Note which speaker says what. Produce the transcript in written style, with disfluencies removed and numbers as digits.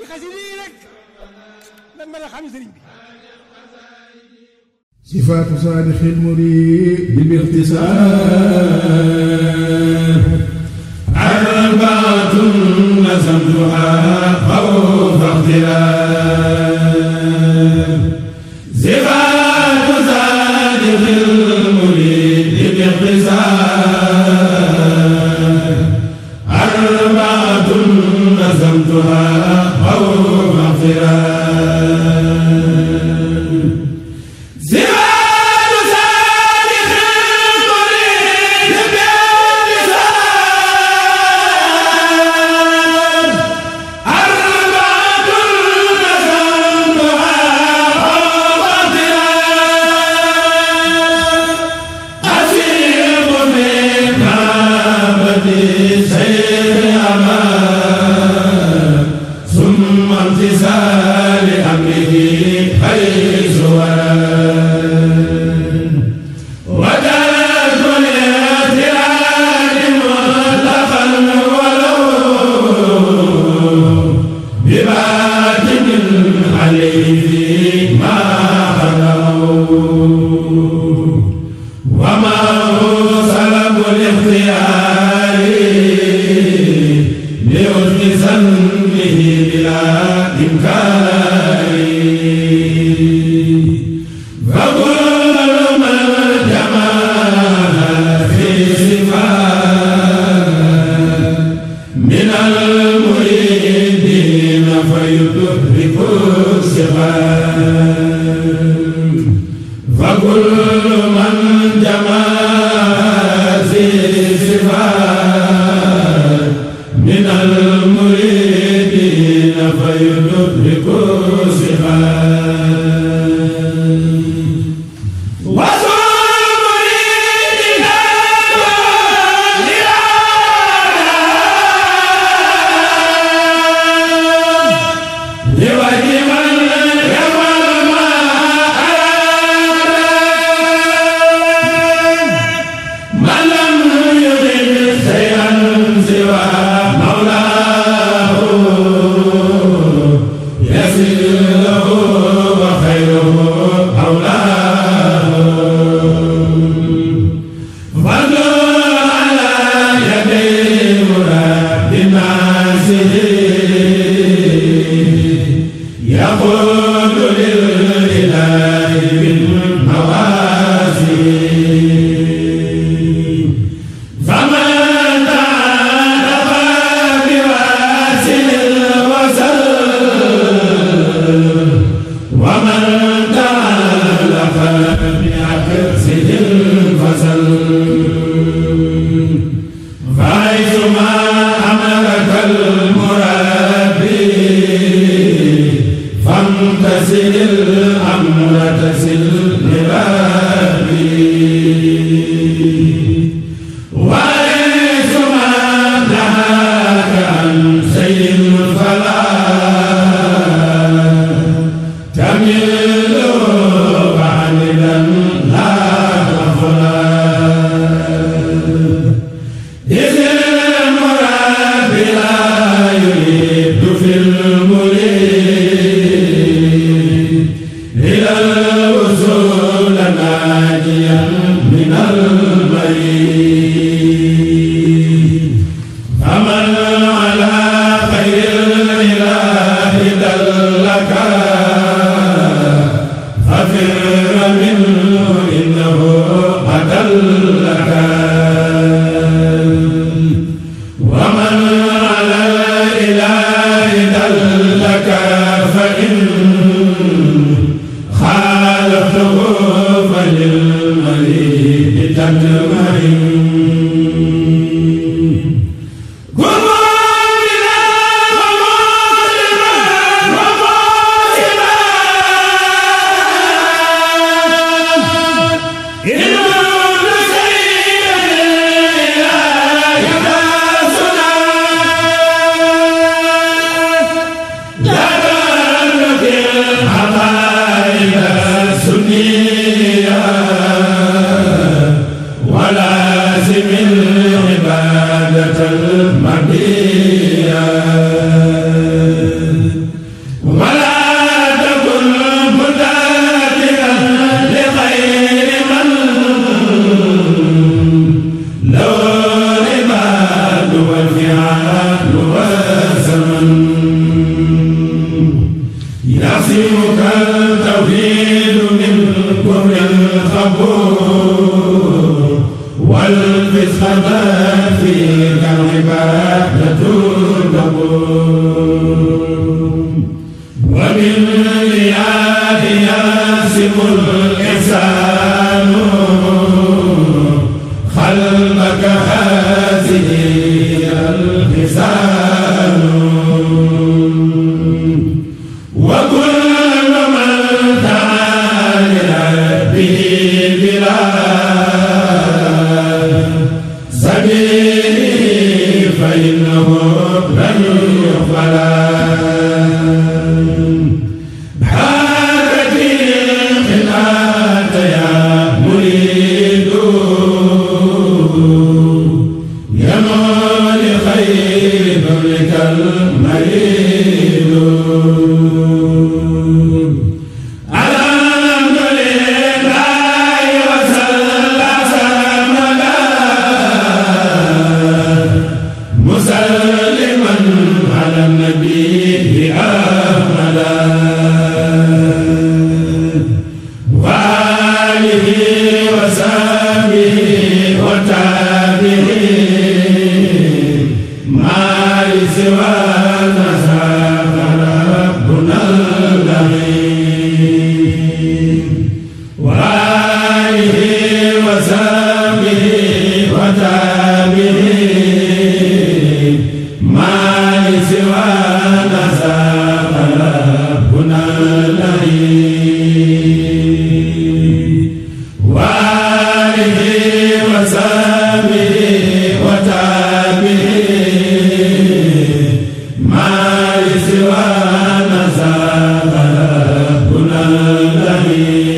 Speaker 1: xasida yi rek lan mën a xam sëriñ bi.
Speaker 2: sifaatu saadixil muriid bil ixtisaar arbaatun nasamtuhaa xawfa ixtiraar sifaatu saadixil muriid bil ixtisaar arbaatun nasamtuhaa xawfa ixtiraar
Speaker 3: Am
Speaker 2: وزمن يعصمك التوحيد من كفر الخبور والفسق فيك العبادة القبور وبالرياء ياسم الإحسان خلقك هذه الخصال وكل من دعا لربه بلا سبيله فإنه لن يقبل بحاجتي الخلات يا مريد ينول لخير بابك المريد الحمد لله وصلى سرمدا مسلما على النبي أحمدا وآله وصحبه وتابعين ما لسوى نساق ربنا اللعين وآله وصحبه وتابعين ما لسوى نساق ربنا اللعين وآله وصحبه وتابعين ما لسوى نساق ربنا اللعين